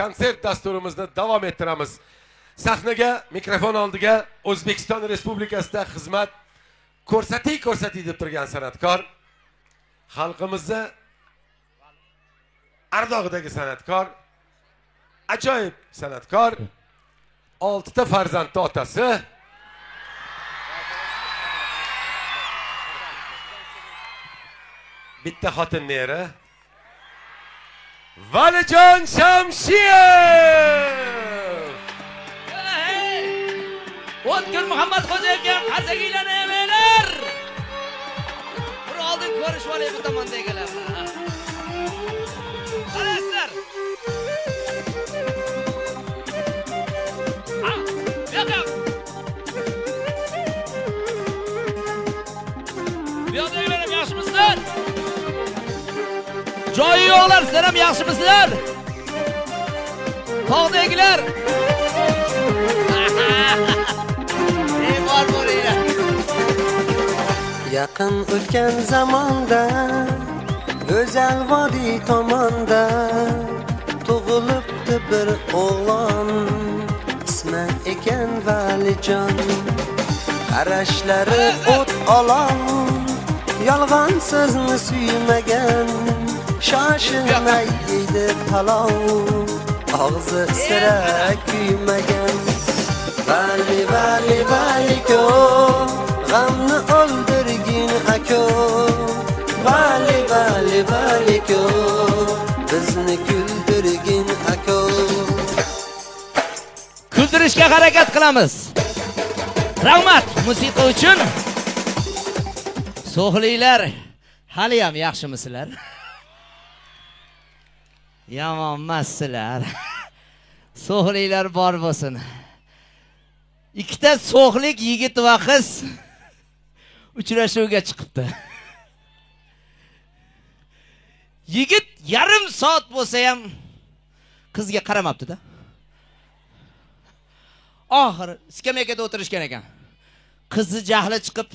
konsert dasturimizni davom ettiramiz. Sahnaga, mikrofon oldiga O'zbekiston Respublikasida xizmat ko'rsatiy deb turgan san'atkor, xalqimizni ardog'idagi san'atkor, ajoyib san'atkor, 6 ta farzandning otasi, bitta xotinning eri Valijon Shamshiyev. O'tkir Muhammad Xo'jayevga ham qarsakiylarni emanglar. Bir oldin ko'rishib olay bu tomondagilar bilan. Qarasizlar. Ha, bu yoqqa. Bu yoqdagilar ham yaxshimisizlar? Joyi yo'qlar, sizlar ham yaxshimisizlar? Tog'dagilar. Bor bo'linglar. Yaqin o'tgan zamonda, go'zal vodiy tomonda tug'ilibdi bir o'g'lon, ismi ekan Valijon. Qarashlari o't olov, yolg'on so'zni suymagan, shoshilmay yeydi palov, og'zi sira kuymagan. Vali vali valiko, g'amni o'ldirgin ako. Vali vali valiko, bizni kuldirgin ako. Kuldirishga harakat qilamiz. Rahmat musiqa uchun. So'xliklar, hali ham yaxshimisizlar? Yomon emassizlar. So'xliklar bor bo'lsin. Ikkita so'xlik yigit va qiz uchrashuvga chiqibdi. Yigit yarim soat bo'lsa ham qizga qaramabdi-da. Oxiri skameyada o'tirishgan ekan. Qizi jahli chiqib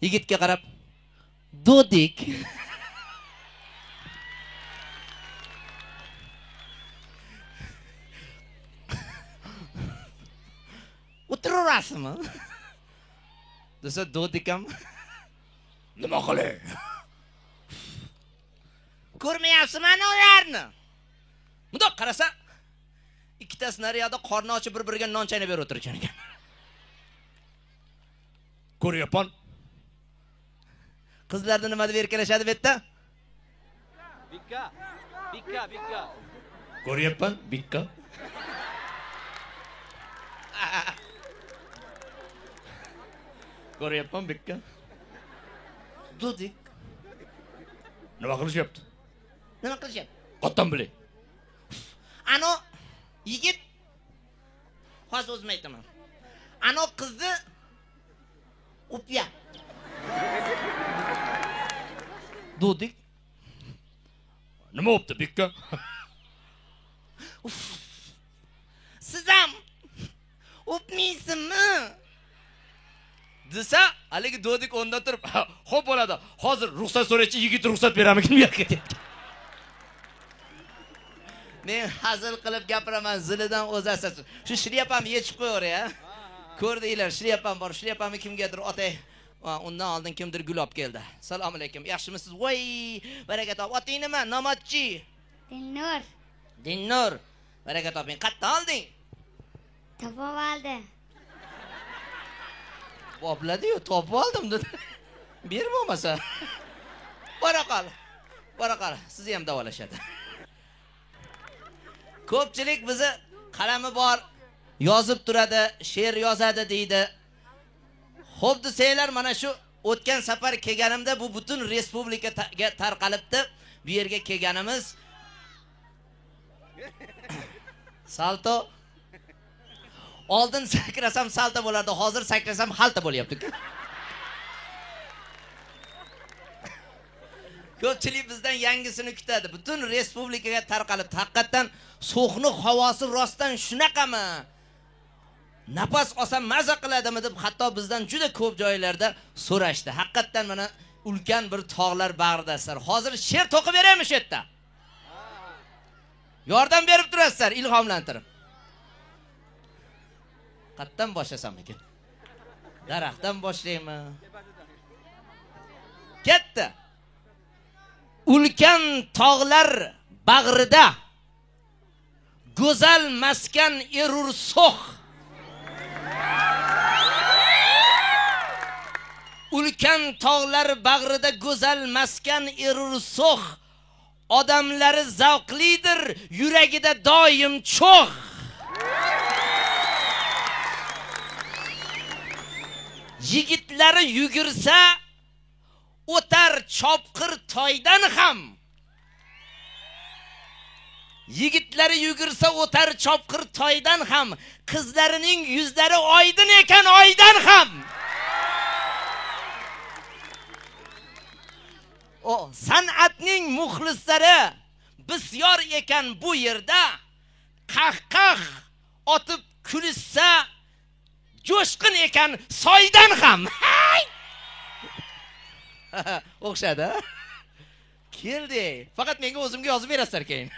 yigitga qarab, "Dodik." O'tiraverasizmi? Desa Dodikam nima qilay? Ko'rmayapsizmi ana ularni? Bundoq qarasa, ikkitasi nariyada qorni ochib bir-biriga non chaynab berib o'tirgan ekan. Ko'ryapman. Qizlarni nima deb erkalashadi bu yerda? Bikka. Bikka, bikka. Ko'ryapman, bikka. Ko'ryapman, bikka. Dodik. Nima qilishyapti? Nima qilishyapti? Qattan bilay. Ano yigit, hozir o'zim aytaman. Ano qizni o'pyapti. Dodik. Nima o'pdi, bikka? Siz ham o'pmaysizmi? Desa, haligi Dodik o'rnidan turib, xo'p bo'ladi. Hozir ruxsat so'raychi, yigit ruxsat beramikin bu yoqqa debdi. Men hazil qilib gapiraman, zilidan o'zi asas. Shu shlyapamni yechib qo'yaver, ya. Ko'rdinglar, shlyapam bor, shlyapamni kimgadir otay. Undan oldin kimdir gul olib keldi. Assalomu alaykum. Yaxshimisiz? Voy, baraka top. Oting nima? Nomotchi. Dilnur. Dilnur. Baraka toping. Qayerdan olding? Topib oldim. Bopladi-yu, topib oldim dedi. Ber bo'lmasa. Bora qol. Bora qol. Sizni ham davolashadi. Ko'pchilik bizni qalami bor, yozib turadi, she'r yozadi deydi. Xo'p desanglar, mana shu o'tgan safar kelganimda bu butun respublikaga tarqalibdi. Bu yerga kelganimiz salto. Oldin sakrasam salto bo'lardi, hozir sakrasam xalta bo'lyapti. Ko'pchilik bizdan yangisini kutadi. Butun respublikaga tarqalib, haqiqatan So'xni havosi rostdan shunaqami? Nafas olsam maza qiladimi deb hatto bizdan juda ko'p joylarda so'rashdi. Haqiqatan mana ulkan bir tog'lar bag'ridasizlar. Hozir she'r to'qib beraymi shu yerda? Yordam berib turasizlar, ilhomlantirib. Qatdan boshlasam ekan? Daraxtdan boshlaymi? Ketdi. Ulkan tog'lar bag'rida go'zal maskan erur so'x. Ulkan tog'lar bag'rida go'zal maskan erur so'x. Odamlari zavqlidir, yuragida doim cho'g'. Yigitlari yugursa o'tar chopqir toydan ham. Yigitlari yugursa o'tar chopqir toydan ham, qizlarining yuzlari oydin ekan oydan ham. O san'atning muxlislari bisyor ekan bu yerda, qah-qah otib kulishsa jo'shqin ekan soydan ham. O'xshadi. Keldi. Faqat menga o'zimga yozib berasizlar keyin.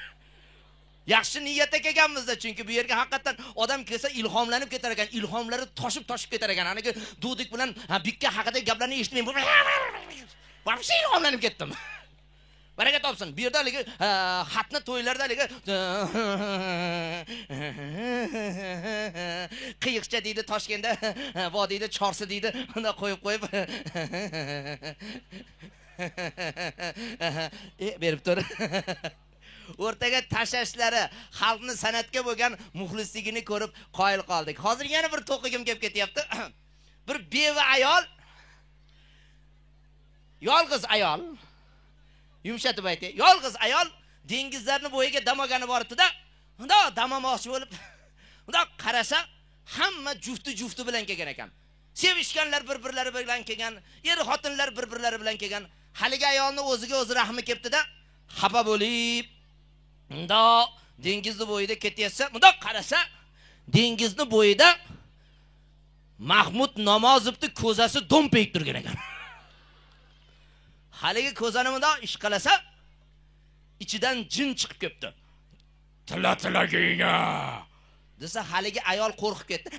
Yaxshi niyatda kelganmizda, chunki bu yerga haqiqatan odam kelsa ilhomlanib ketar ekan, ilhomlari toshib-toshib ketar ekan. Anaki Dudik bilan Bikka haqidagi gaplarni eshitmay, вообще ilhomlanib ketdim. Baraka topsin. Bu yerda haligi xatni to'ylarda haligi qiyiqcha deydi, Toshkentda vodiyda chorsi deydi, unda qo'yib-qo'yib berib tur. O'rtaga tashlashlari, xalqni san'atga bo'lgan muxlisligini ko'rib qoyil qoldik. Hozir yana bir to'qigim kelib ketyapti. Bir beva ayol, yolg'iz ayol, yumshatib aytay, yolg'iz ayol dengizlarni bo'yiga dam olgani boribdi-da, undoq dam olmoqchi bo'lib, undoq qarasa, hamma jufti-jufti bilan kelgan ekan. Sevishganlar bir-birlari bilan kelgan, er-xotinlar bir-birlari bilan kelgan. Haligi ayolni o'ziga o'zi rahmi kelibdi-da, xafa bo'lib, bundoq dengizni bo'yida ketyapsa, bundoq qarasa, dengizni bo'yida Mahmud Namozovni ko'zasi do'mpayib turgan ekan. Haligi ko'zani bundoq ishqalasa, ichidan jin chiqib ketdi. Tila tilagina desa, haligi ayol qo'rqib ketdi.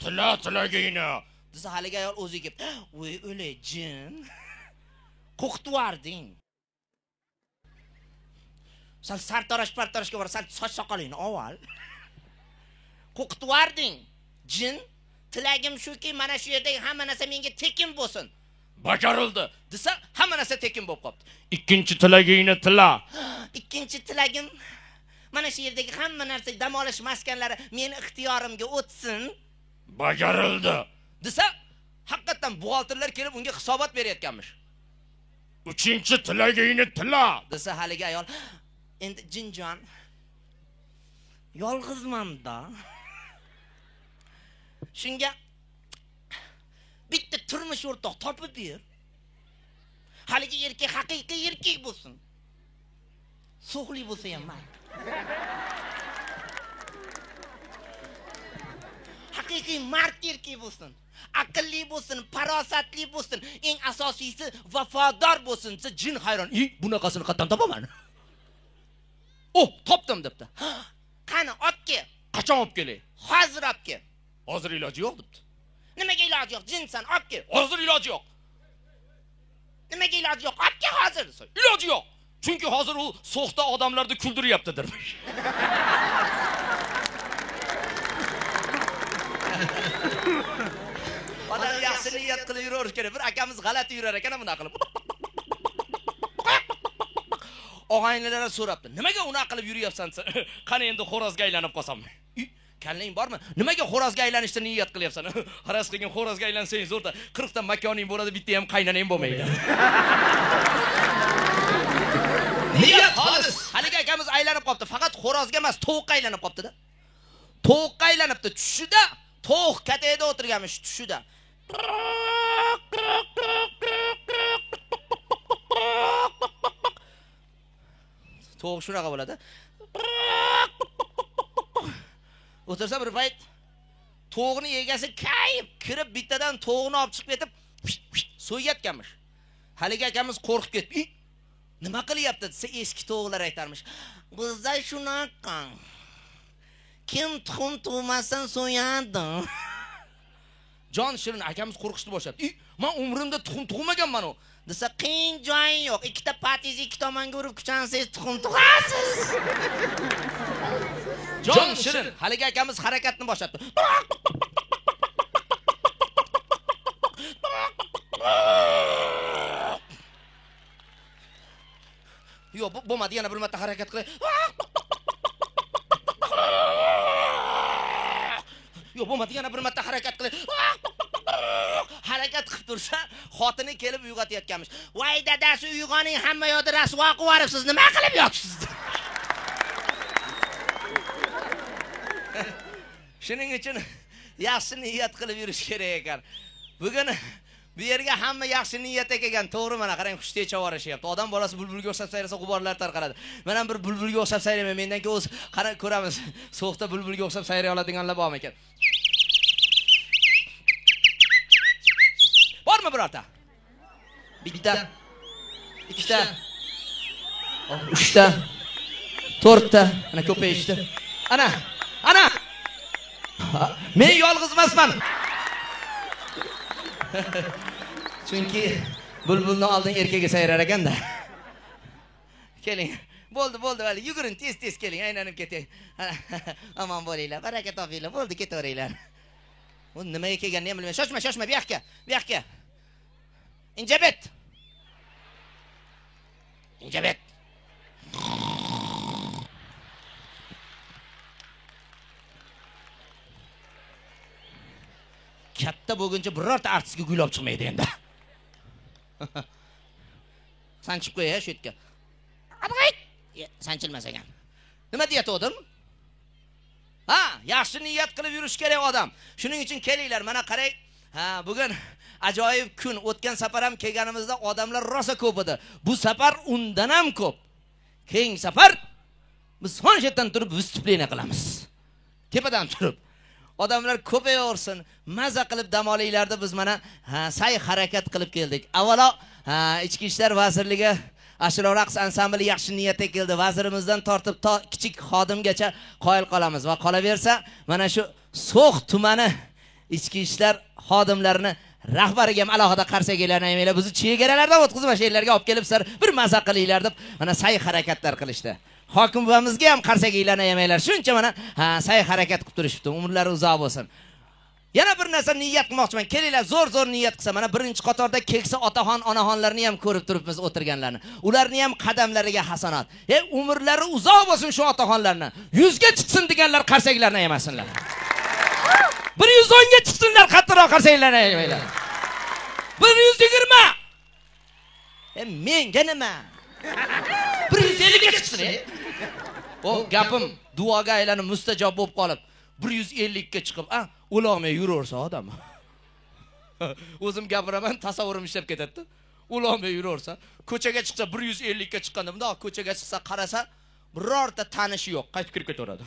Tila tilagina desa, haligi ayol o'ziga keldi. Voy o'lay jin. Qo'rqitwarding. Sal sartarosh partaroshga bor, sal soch soqolingni avval. Qo'rqitwarding jin. Tilagim shuki, mana shu yerdagi hamma narsa menga tekin bo'lsin. Bajarildi desa, hamma narsa tekin bo'lib qopti. Ikkinchi tilagingni tila. Ikkinchi tilagim mana shu yerdagi hamma narsa, dam olish maskanlari meni ixtiyorimga o'tsin. Bajarildi desa, haqiqatan buxgalterlar kelib unga hisobot berayotganmish. Uchinchi tilagingni tila desa, haligi ayol, endi jinjon, yolg'izman-da. Shunga bitta turmush o'rtoq topib ber. Haligi erkak haqiqiy erkak bo'lsin. So'xli bo'lsa ham mayli. Haqiqiy mard erkak bo'lsin. Aqlli bo'lsin, farosatli bo'lsin, eng asosiysi vafodor bo'lsin desa, jin hayron. Bunaqasini qayerdan topaman? Oh, topdim debdi. Qani, olib kel. Qachon olib kelay? Hozir olib kel. Hozir iloji yo'q debdi. Nimaga iloji yo'q? Jinsan, olib kel. Hozir iloji yo'q. Nimaga iloji yo'q? Olib kel hozir desa. Iloji yo'q. Chunki hozir u so'xta odamlarni kuldiryapti-dir. Odam yaxshi niyat qilib yuraverish kerak. Bir akamiz g'alati yurar ekan, bunday qilib. Og'aynilar so'rabdi. Nimaga unaqa qilib yuryapsan desa, qani endi xo'rozga aylanib qolsam. Kallang bormi? Nimaga xo'rozga aylanishni niyat qilyapsan? Haras qilgin, xo'rozga aylansang zo'rda 40 ta makoning bo'ladi, bitta ham qaynanang bo'lmaydi. Niyat xolis. Haligi akamiz aylanib qopti. Faqat xo'rozga emas, tovuqqa aylanib qopti-da. Tovuqqa aylanibdi. Tushida tovuq katakda o'tirganmish tushida. Tovuq shunaqa bo'ladi. O'tirsa bir payt tovuqni egasi kayib kirib bittadan tovuqni olib chiqib ketib so'yayotganmish. Haligi akamiz qo'rqib ketdi. Nima qilyapti desa, eski tovuqlar aytarmish. Bizda shunaqa. Kim tuxum tug'masdan so'yadi. Jon shirin akamiz qo'rqishni boshladi. Men umrimda tuxum tug'maganman u. Desa, qiyin joyi yo'q. Ikkita patingizni ikki tomonga urib kuchansangiz tuxum tug'asiz. Jon shirin haligi akamiz harakatni boshladi. Yo'q, bo'lmadi, yana bir marta harakat qilay. Yo'q, bo'lmadi, yana bir marta harakat qilay. Harakat qilib tursa, xotini kelib uyg'otayotganmish. Voy dadasi, uyg'oning, hamma yoqda rasvo qilib yuboribsiz, nima qilib yotibsiz? Shuning uchun yaxshi niyat qilib yurish kerak ekan. Bugun bu yerga hamma yaxshi niyatda kelgan, to'g'ri? Mana qarang, hushtak chavorishyapti. Odam bolasi bulbulga o'xshab sayrasa g'uborlar tarqaladi. Men ham bir bulbulga o'xshab sayrayman. Mendan keyin o'z qarang ko'ramiz. So'xda bulbulga o'xshab sayray oladiganlar bormi ekan? Bormi birorta? Bitta, ikkita, uchta, to'rtta, ana ko'payishdi. Ana, ana. Men yolg'iz emasman. Chunki bulbulni oldin erkagi sayrar ekanda. Keling. Bo'ldi, bo'ldi, hali yuguring, tez-tez keling, aylanib ketay. Omon bo'linglar, baraka topinglar, bo'ldi, ketaveringlar. U nimaga kelganini ham bilmayman. Shoshma, shoshma, bu yoqqa, bu yoqqa. Injabet. Injabet. Katta bo'lguncha birorta artistga gul olib chiqmaydi endi. Sanchib qo'y, shu yerga. Sanchilmas ekan. Nima deyatgandim? Ha, yaxshi niyat qilib yurish kerak odam. Shuning uchun kelinglar, mana qarang. Ha, bugun ajoyib kun. O'tgan safar ham kelganimizda odamlar rosa ko'p edi. Bu safar undan ham ko'p. Keyingi safar biz shu yerdan turib vыступление qilamiz. Tepadan turib. Odamlar ko'payaversin, maza qilib dam olinglarda biz mana sa'y harakat qilib keldik. Avvalo Ichki ishlar vazirligi Ashula raqs ansambli yaxshi niyatda keldi. Vazirimizdan tortib to kichik xodimgacha qoyil qolamiz va qolaversa mana shu So'x tumani ichki ishlar xodimlarini rahbariga ham alohida qarsaklarni aymanglar. Bizni chegaralardan o'tkazib mana shu yerlarga olib kelib sizlar bir maza qilinglar deb mana sa'y harakatlar qilishdi. Hokim buvamizga ham qarsaklarni ayamanglar. Shuncha mana sa'y harakat qilib turishibdi. Umrlari uzoq bo'lsin. Yana bir narsa niyat qilmoqchiman. Kelinglar, zo'r-zo'r niyat qilsa, mana birinchi qatorda keksa otaxon, onaxonlarni ham ko'rib turibmiz o'tirganlarni. Ularni ham qadamlariga hasanat. Umrlari uzoq bo'lsin shu otaxonlarni. 100 ga chiqsin deganlar qarsaklarni ayamasinlar. 110 ga chiqsinlar, qattiqroq qarsaklarni ayamanglar. 120. Menga nima? 150 ga chiqsin. O gapim duoga aylanib mustajob bo'lib qolib 150 ga chiqib, o'lolmay yuraversa odam. O'zim gapiraman, tasavvurim ishlab ketadi. O'lolmay yuraversa, ko'chaga chiqsa 150 ga chiqqanda bundoq ko'chaga chiqsa qarasa, birorta tanishi yo'q, qaytib kirib ketaveradi.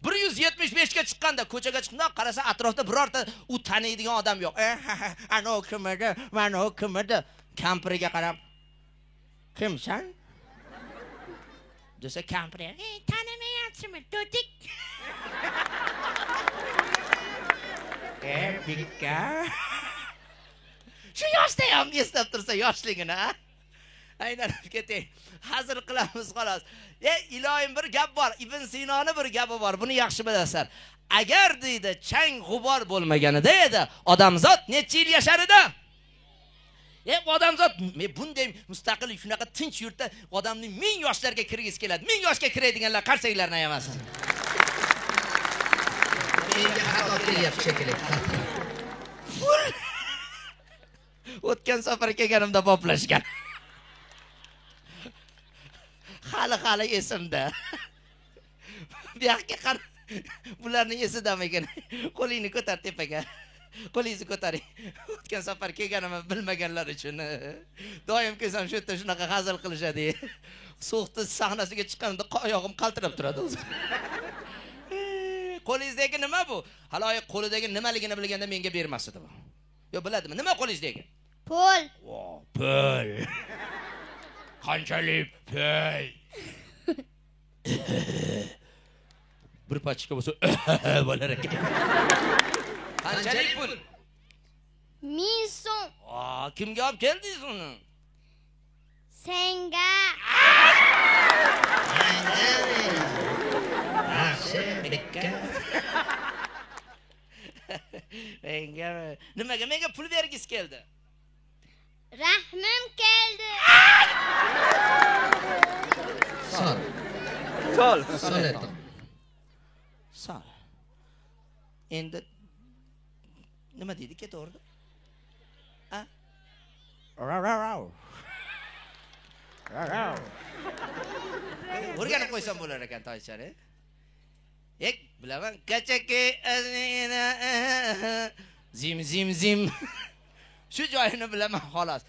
175 ga chiqqanda ko'chaga chiqib qarasa, atrofda birorta u taniydigan odam yo'q. Ana u kim edi? Mana u kim edi? Kampiriga qarab, kimsan? Desa kampiri, tanimayapsizmi, to'tik? Bikka. Shu yoshda ham eslab tursa yoshligini, ha? Aylanib ketay. Hazil qilamiz xolos. Iloyim bir gap bor, Ibn Sinoni bir gapi bor. Buni yaxshi bilasizlar. Agar deydi, chang g'ubor bo'lmaganida edi, odamzod necha yil yashar edi? Odamzod bunday mustaqil, shunaqa tinch yurtda odamning 1000 yoshlarga kirgisi keladi. 1000 yoshga kiradiganlar qarsaklarni ayamasin. Menga xato kelyapti shekilli. O'tgan safar kelganimda boplashgan. Hali esimda. Bu yoqqa qara, bularning esidamikan? Qo'lingni ko'tar tepaga. Qo'lingizni ko'taring. O'tgan safar kelganimni bilmaganlar uchun. Doim kelsam shu yerda shunaqa hazil qilishadi. So'xni sahnasiga chiqqanimda oyog'im qaltirab turadi o'zi. Qo'lingizdagi nima bu? Hali qo'lidagi nimaligini bilganda menga bermas edi bu. Yo, biladimi? Nima qo'lingizdagi? Pul. Vo, pul. Qanchalik pul? Bir pachka bo'lsa bo'lar ekan. Qanchalik pul? 1000 so'm. Aa, kimga olib keldingiz uni? Senga. Menga nimaga menga pul bergisi keldi? Rahmim keldi. Sol. Sol. Sol. Sol. Endi nima deydi ketaverdi? A? Ra. Ra. O'rganib qo'ysam bo'lar ekan toychani. Ek bilaman kachaki zim zim zim. Shu joyini bilaman xolos.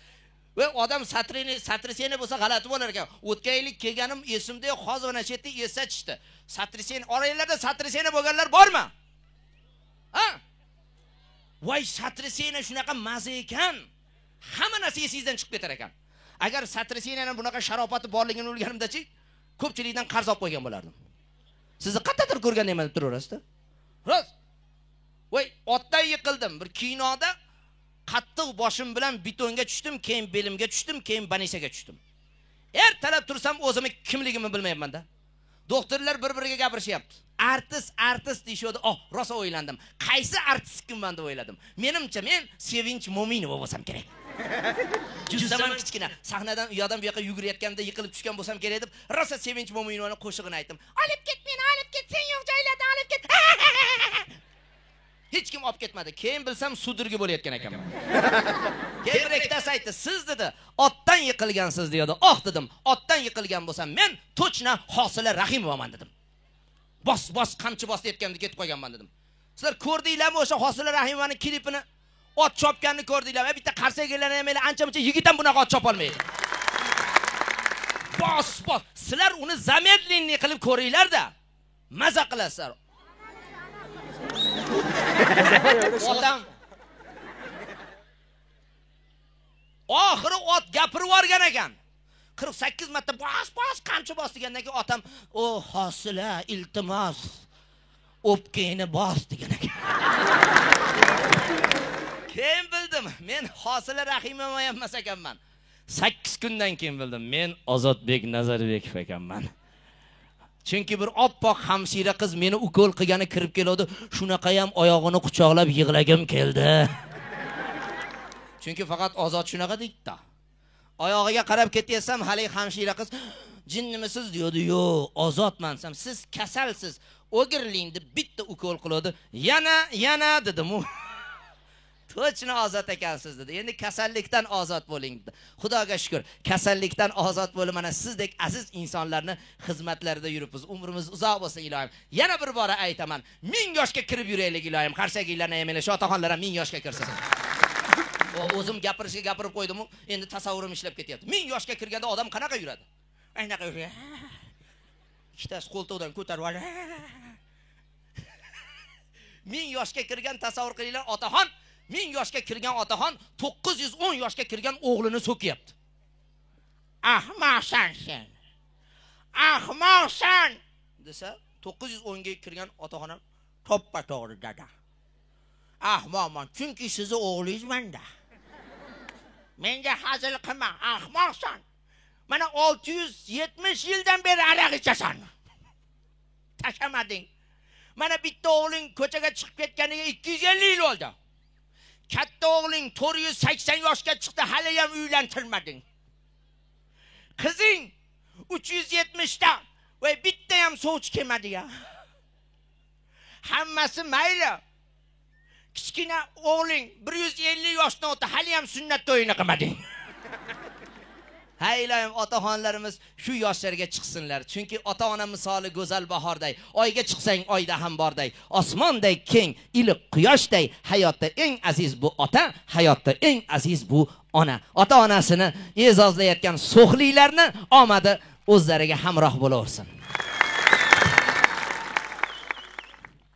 Va odam satriseni bo'lsa g'alati bo'lar ekan. O'tgan yil kelganim esimda yo'q, hozir mana shu yerda eslatishdi. Satriseni oranglarda satriseni bo'lganlar bormi? Ha? Voy satriseni shunaqa maza ekan. Hamma narsa esingizdan chiqib ketar ekan. Agar satrisenaning bunaqa sharofati borligini o'rganimda-chi, ko'pchilikdan qarz olib qo'ygan bo'lardim. Sizni qayerdadir ko'rgandayman deb turaverasiz-da. Rost. Voy, otdan yiqildim. Bir kinoda qattiq boshim bilan betonga tushdim, keyin belimga tushdim, keyin banisaga tushdim. Ertalab tursam o'zimni kimligimni bilmayapman-da. Doktorlar bir-biriga gapirishyapti. Artist, artist deyishadi. Oh, rosa o'ylandim. Qaysi artist kimman deb o'yladim. Menimcha men Sevinch Mo'minova bo'lsam kerak. Juzdaman kichkina. Sahnadan u yoqdan bu yoqqa yugurayotganda yiqilib tushgan bo'lsam kerak deb rosa Sevinch Mo'minovaning qo'shig'ini aytdim. Olib ket meni, olib ket, sen yo'q joylarda olib ket. Hech kim olib ketmadi. Keyin bilsam sudirgi bo'layotgan ekanman. Keyin bir ikkitasi aytdi, siz dedi, otdan yiqilgansiz dedi. Oh dedim, otdan yiqilgan bo'lsam men to'chna Hosila Rahimovaman dedim. Bos bos qamchi bos deyotganda ketib qolganman dedim. Sizlar ko'rdinglarmi o'sha Hosila Rahimovaning klipini? Ot chopganini ko'rdinglarmi? Bitta qarsagilarni ham ancha-muncha yigit ham bunaqa ot chopa olmaydi. Bos bos. Sizlar uni zamedlinni qilib ko'ringlar-da. Maza qilasizlar. Otam oxiri ot gapirib yuborgan ekan. 48 marta bos bos qamchi bos degandan keyin otam, "O Hosila, iltimos, o'pkangni bos" degan ekan. Keyin bildim, men Hosila Rahimova ham emas ekanman. 8 kundan keyin bildim, men Ozodbek Nazarbekov ekanman. Chunki bir oppoq hamshira qiz meni ukol qilgani kirib keladi, shunaqa ham oyog'ini quchoqlab yig'lagim keldi. Chunki faqat Ozod shunaqa deydi-da. Oyog'iga qarab ketyapsam, hali hamshira qiz jinnimisiz deydi, yo'q, Ozodman desam, siz kasalsiz, o'girling deb bitta ukol qiladi. Yana, yana dedim u. To'chni ozod ekansiz dedi. Endi kasallikdan ozod bo'ling dedi. Xudoga shukr, kasallikdan ozod bo'lib mana sizdek aziz insonlarni xizmatlarida yuribmiz. Umrimiz uzoq bo'lsin iloyim. Yana bir bora aytaman, 1000 yoshga kirib yuraylik iloyim. Qarsakiylarni ham, shotaxonlar ham 1000 yoshga kirsin. O'zim gapirishga gapirib qo'ydim-u, endi tasavvurim ishlab ketyapti. 1000 yoshga kirganda odam qanaqa yuradi? Aynaqa yuradi. Ikkitasi qo'ltiqdan ko'tarib oladi. 1000 yoshga kirgan tasavvur qilinglar, otaxon 1000 yoshga kirgan otaxon 910 yoshga kirgan o'g'lini so'kiyapti. Ahmoqsan sen. Ahmoqsan desa 910 ga kirgan otaxon ham to'ppa to'g'ri dada. Ahmoqman, chunki sizni o'g'lingizman-da. Menga hazil qilma, ahmoqsan. Mana 670 yildan beri aroq ichasan. Tashamading. Mana bitta o'g'ling ko'chaga chiqib ketganiga 250 yil bo'ldi. Katta o'g'ling 480 yoshga chiqdi, hali ham uylantirmading. Qizing 370 ta va bitta ham sovchi kelmadi ya. Hammasi mayli. Kichkina o'g'ling 150 yoshdan o'tdi, hali ham sunnat to'yini qilmading. Ha iloyim, otaxonlarimiz shu yoshlarga chiqsinlar. Chunki ota-ona misoli go'zal bahorday, oyga chiqsang oyda ham borday, osmonday keng, iliq quyoshday, hayotda eng aziz bu ota, hayotda eng aziz bu ona. Ota-onasini e'zozlayotgan so'xliklarni omadi o'zlariga hamroh bo'laversin.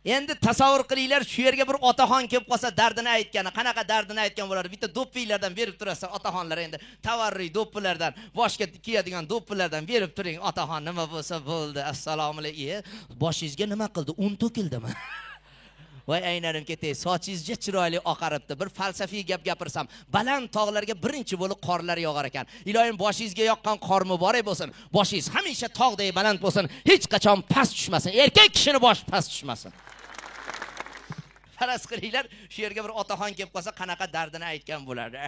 Endi tasavvur qilinglar, shu yerga bir otaxon kelib qolsa dardini aytgani, qanaqa dardini aytgan bo'lar. Bitta do'ppiylardan berib turasiz otaxonlar, endi tavarruy do'ppilardan, boshga kiyadigan do'ppilardan berib turing. Otaxon nima bo'lsa bo'ldi. Assalomu alaykum. Boshingizga nima qildi? Un to'kildimi? Voy aynarim ketay, sochingizga chiroyli oqaribdi. Bir falsafiy gap gapirsam, baland tog'larga birinchi bo'lib qorlar yog'ar ekan. Iloyim boshingizga yoqqan qor muborak bo'lsin. Boshingiz hamisha tog'day baland bo'lsin, hech qachon past tushmasin. Erkak kishini boshi past tushmasin. Faraz qilinglar, shu yerga bir otaxon kelib qolsa qanaqa dardini aytgan bo'lardi.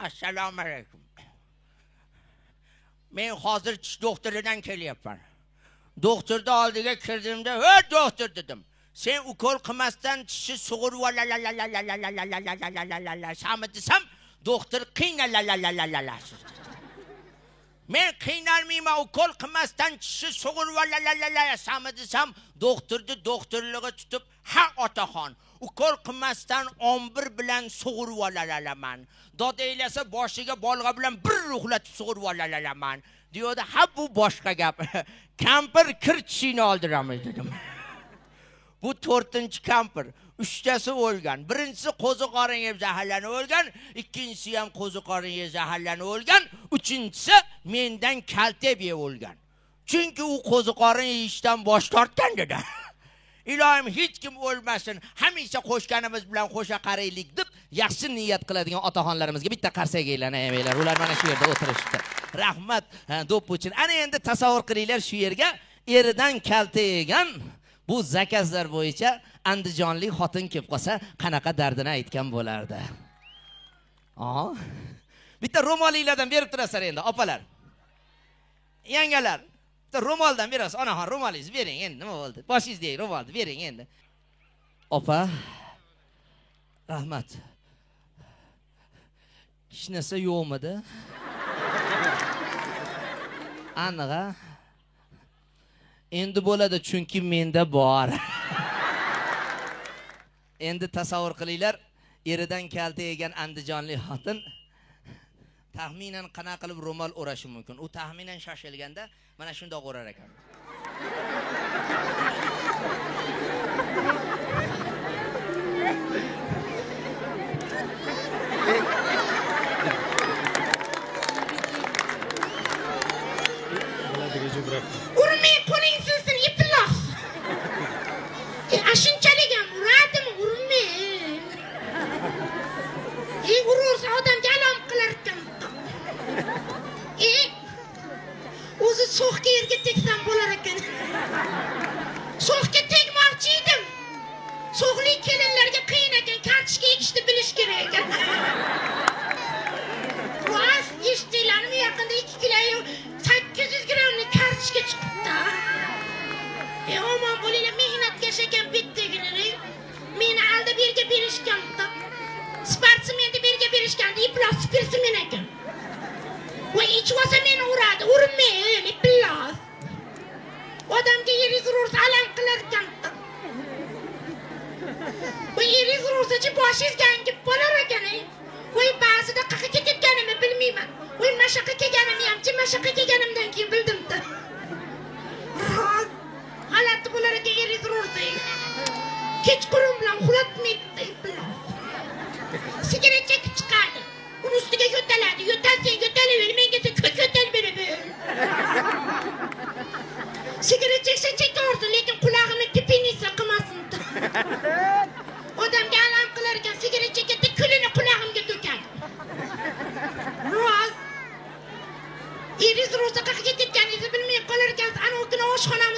Assalomu alaykum. Men hozir tish doktoridan kelyapman. Doktorda oldiga kirdimda, "Ey doktor" dedim. Sen ukol qilmasdan tishi sug'urib la desam, doktor qiynala. Men qiynalmayman, ukol qilmasdan tishi sug'urib la desam, doktorni doktorlig'i tutib, "Ha otaxon, ukol qilmasdan 11 bilan sug'urib olalaman. Dod eylasa boshiga bolg'a bilan bir ruhlatib sug'urib olalaman." Diyordi, ha bu boshqa gap. Kampir kir tishini oldiramiz dedim. Bu 4-chi kampir, 3tasi o'lgan. Birinchisi qo'ziqorin yeb zaharlanib o'lgan, ikkinchisi ham qo'ziqorin yeb zaharlanib o'lgan, uchinchisi mendan kaltak yeb o'lgan. Chunki u qo'ziqorin yeyishdan bosh tortgan dedi. Iloyim hech kim o'lmasin, hamisha qo'shganimiz bilan qo'sha qaraylik deb yaxshi niyat qiladigan otaxonlarimizga bitta qarsak aylanaymilar. Ular mana shu yerda o'tirishibdi. Rahmat do'ppi uchun. Ana endi tasavvur qilinglar, shu yerga eridan kalta yegan bu zakazlar bo'yicha andijonlik xotin kelib qolsa qanaqa dardini aytgan bo'lardi. Bitta ro'molinglardan berib turasizlar endi opalar. Yangalar. Bitta ro'moldan berasiz. Onaxon ro'molingizni bering endi, nima bo'ldi? Boshingizdagi ro'molni bering endi. Opa, rahmat. Hech narsa yo'qmidi? Aniq, a? Endi bo'ladi, chunki menda bor. Endi tasavvur qilinglar, eridan kalta yegan andijonlik xotin taxminan qanaqa qilib ro'mol o'rashi mumkin? U taxminan shoshilganda mana shundoq o'rar ekan. Urmay qo'ling sinsin, iflos. Shunchalik ham uradimi, urmay. Urursa odamga alom qilar ekan. O'zi so'xga yerga tegsam bo'lar ekan. So'xga tegmoqchi edim. So'xli kelinlarga qiyin ekan, kartoshka ekishni bilish kerak ekan. Rost, eshitdinglarmi, yaqinda 2 kilo 800 grammlik kartoshka chiqibdi. Omon bo'linglar, mehnatkash ekan bittagina. Meni aldab yerga berishgan. Sportsmenni yerga berishganda iflos sportsmen ekan. Va ichib olsa meni uradi, urmang, iflos. Odamga yeringiz ursa alam qilar ekan. Va yeringiz ursa-chi boshingiz gangib bo'lar ekan. Voy ba'zida qayerga ketganimni bilmayman. Voy mashaqqa kelganimni ham-chi, mashaqqa kelganimdan keyin bildim-da. Rost, g'alati bo'lar ekan yeringiz ursa. Kechqurun bilan uxlatmaydi, iflos. Sigaret chekib chiqadi. Uni ustiga yo'taladi. Yo'talsang yo'talaver, menga ko'k yo'tal beraver. Sigaret cheksa chekaversin, lekin qulog'imni pipinisa qilmasin. Odamga alam qilar ekan, sigaret chekadi, kulini qulog'imga to'kadi. Rost. Eringiz rosa qayerga ketganingizni bilmay qolar ekansiz. Ana u kuni oshxonam